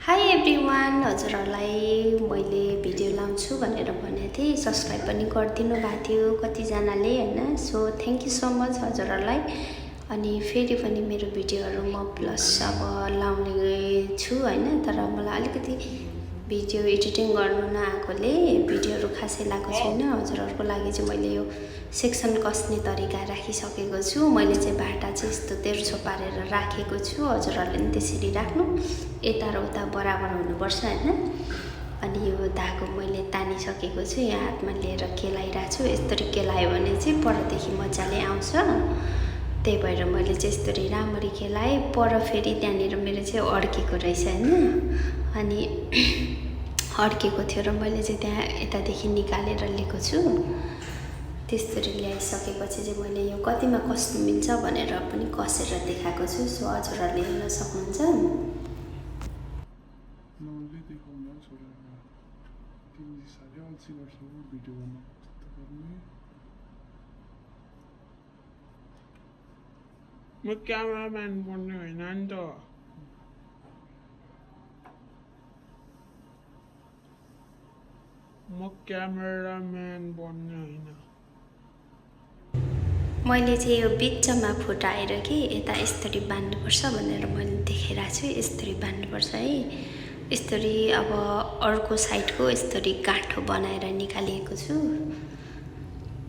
High everyone हजुरहरूलाई मैले video लाउँछु भनेर भनेको थिएँ सब्सक्राइब पनि गरिदिनु भएको थियो कतिजनाले होइन so thank you so much हजुरहरूलाई अनि फेरि पनि मेरो भिडियोहरू म प्लस अब लाउने छु होइन तर मलाई अलिकति भिडियो एडिटिङ गर्नु नआएकोले भिडियोहरू खासै लगाएको छैन हजुरहरूको लागि चाहिँ मैले यो सेक्सन कस्ने तरिका राखिसकेको छु मैले चाहिँ भाटा चाहिँ यस्तो तेर्सो पारेर राखेको छु हजुरहरूले पनि त्यसरी राख्नु यता र उता बराबर हुनुपर्छ होइन अनि यो धागो मैले तानिसकेको छु यहाँ हातमा लिएर केलाइरहेको छु यसरी केलायो भने चाहिँ परदेखि मजाले आउँछ त्यही भएर मैले चाहिँ यसरी राम्ररी केलाएँ पर फेरि त्यहाँनिर मेरो चाहिँ अड्केको रहेछ होइन अनि अड्केको थियो र मैले चाहिँ त्यहाँ यतादेखि निकालेर लिएको छु त्यसरी ल्याइसकेपछि चाहिँ मैले यो कतिमा कस्नु मिल्छ भनेर पनि कसेर देखाएको छु सो हजुरहरूले हेर्न सक्नुहुन्छ म क्यामेराम्यान बन्ने होइन नि त म क्यामेराम्यान बन्ने होइन मैले चाहिँ यो बिचमा फुटाएर कि यता यसरी बान्नुपर्छ भनेर मैले देखाइरहेको छु यसरी बान्नुपर्छ है यसरी अब अर्को साइडको यसरी गाँठो बनाएर निकालिएको छु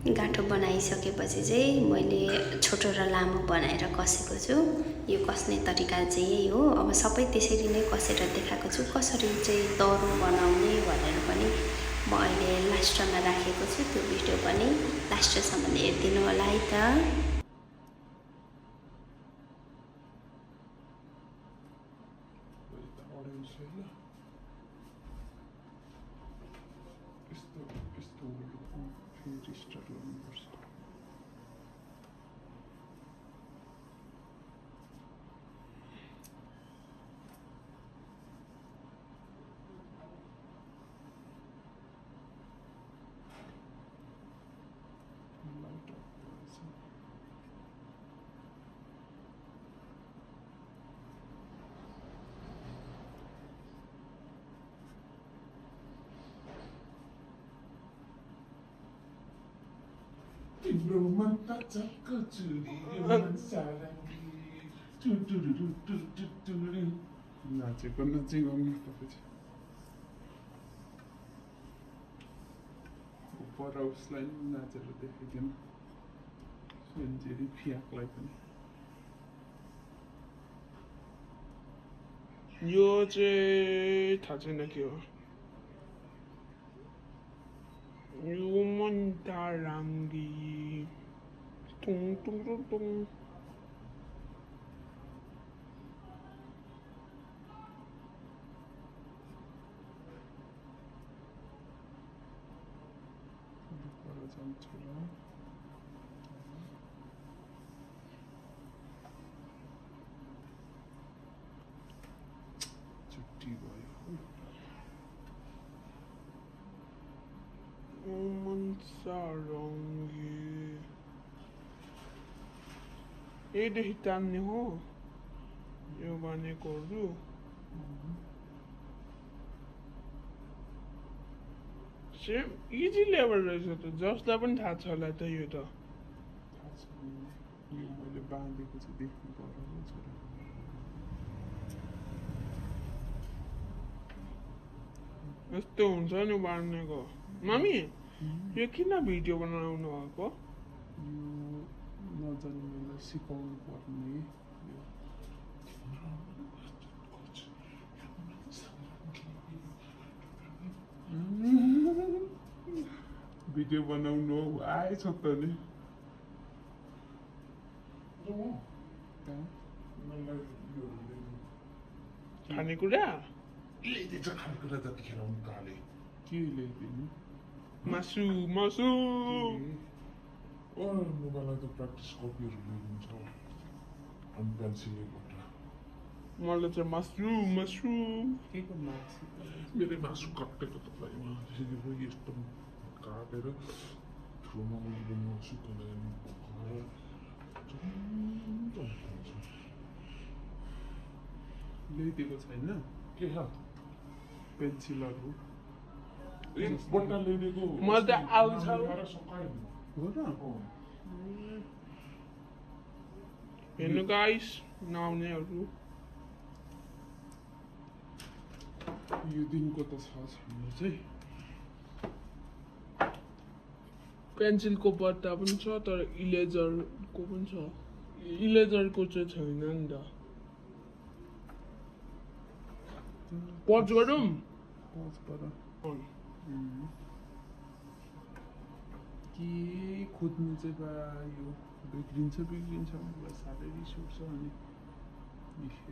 गाँठो बनाइसकेपछि चाहिँ मैले छोटो र लामो बनाएर कसेको छु यो कस्ने तरिका चाहिँ यही हो अब सबै त्यसरी नै कसेर देखाएको छु कसरी चाहिँ दह्रो बनाउने भनेर पनि म अहिले लास्टमा राखेको छु त्यो भिडियो पनि लास्टसम्म हेरिदिनु होला है त तिम्रो मन त चक्क चुरी मन सारङ्गी टुटुरुटुटुटुरी नाचेको नचिगाउनु तपाईँ चाहिँ पर उसलाई नाचेर देखाइदिनु सुन्जेरी फियाकलाई पनि यो चाहिँ थाहा छैन के हो यो मन ताराङ्गी टुङ टुङ टुङ टुङ पर जान्छु र छुट्टी भयो मन सारङ्गी यहीदेखि तान्ने हो यो भनेकोहरू सेम इजी लेभल रहेछ त जसलाई पनि थाहा छ होला त यो त थाहा छ यो मैले बाँधेको चाहिँ देख्नु पर्यो छोरा यस्तो हुन्छ नि बाँड्नेको मम्मी यो किन भिडियो बनाउनु भएको यो नजान्नेलाई सिकाउनु पर्ने भिडियो बनाउनु आएछ त नि खानेकुरा ल्याइदिन्छ खानेकुरा जतिखेर उनी काले के ल्याइदिनु मासु मासु लुगालाई त प्र्याक्टिस कपीहरू ल्याइदिन्छ अनि पेन्सिलबाट मलाई चाहिँ मासु मासु के को मासु मेरै मासु कटेको तपाईँमा त्यसरी यस्तो काटेर ठुलोमा उयो मासु पकाएर ल्याइदिएको छैन के छ पेन्सिलहरू बट्टा ल्याइदिएको म त आउँछ। सकायो हो र हेर्नु गाइस नआउनेहरू यो दिनको त छ छैन चाहिँ पेन्सिलको बट्टा पनि छ तर इलेजरको पनि छ। इलेजरको चाहिँ छैन नि त। पज गरौँ? पज गर के खोज्नु चाहिँ बा यो बिग्रिन्छ मलाई साह्रै रिस उठ्छ अनि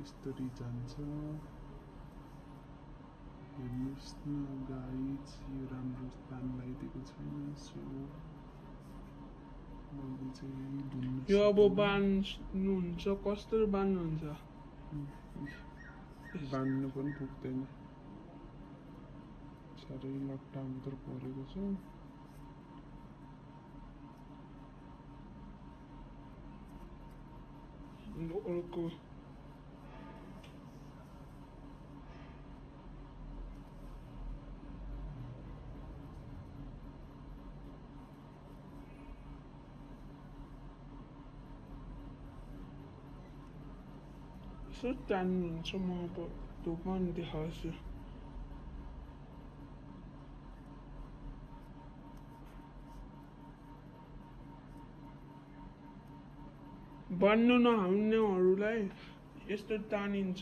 यस्तरी जान्छ हेर्नुहोस् न गाइज यो राम्रो स्थान लगाइदिएको छैन सो मैले चाहिँ ढुल्न यो अब बान्नुहुन्छ कस्तो बान्नुहुन्छ? बान्नु पनि पुग्दैन साह्रै लट्टा मात्र परेको छ अर्को यसो तान्नुहुन्छ म अब त्यो पनि देखाउँछु। बन्नु नआउनेहरूलाई यस्तो तानिन्छ।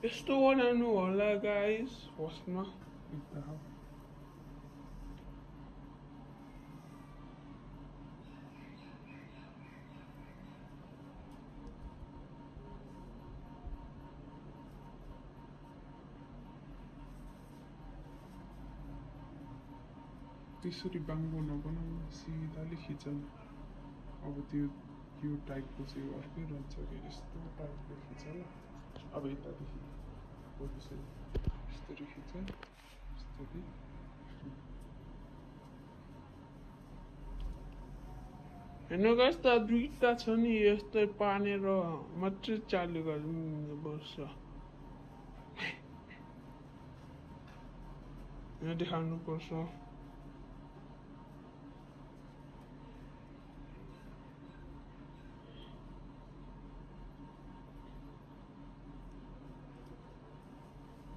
यस्तो बनाउनु होला गाइस फर्स्टमा। त्यसरी बाङ्गो नबनाउनु सिधाले खिचन अब त्यो यो टाइपको चाहिँ अर्कै रहन्छ कि यस्तो टाइपको खिच ल अब यतादेखि त्यसरी यस्तरी खिच यस्तरी हेर्नु गाइस त दुईटा छ नि यस्तै पानेर मात्रै चालु गर्नुपर्छ। यहाँ देखाउनुपर्छ।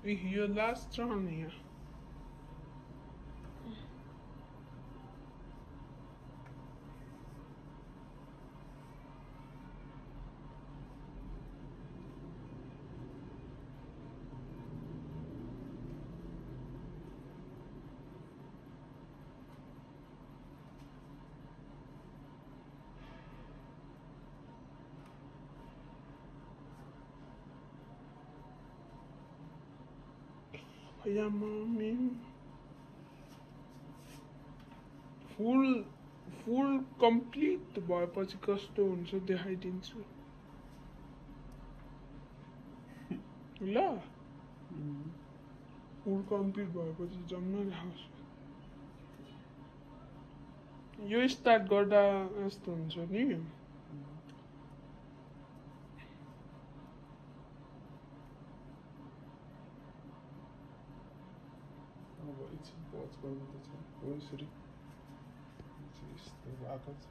यो लास्ट छ नि यहाँ। या मम्मी फुल कम्प्लिट भएपछि कस्तो हुन्छ देखाइदिन्छु ल। फुल कम्प्लिट भएपछि जम्मा देखाउँछु। यो स्टार्ट गर्दा यस्तो हुन्छ नि। अब एकछिन पज गर्नु त छ हो यसरी यस्तो भएको छ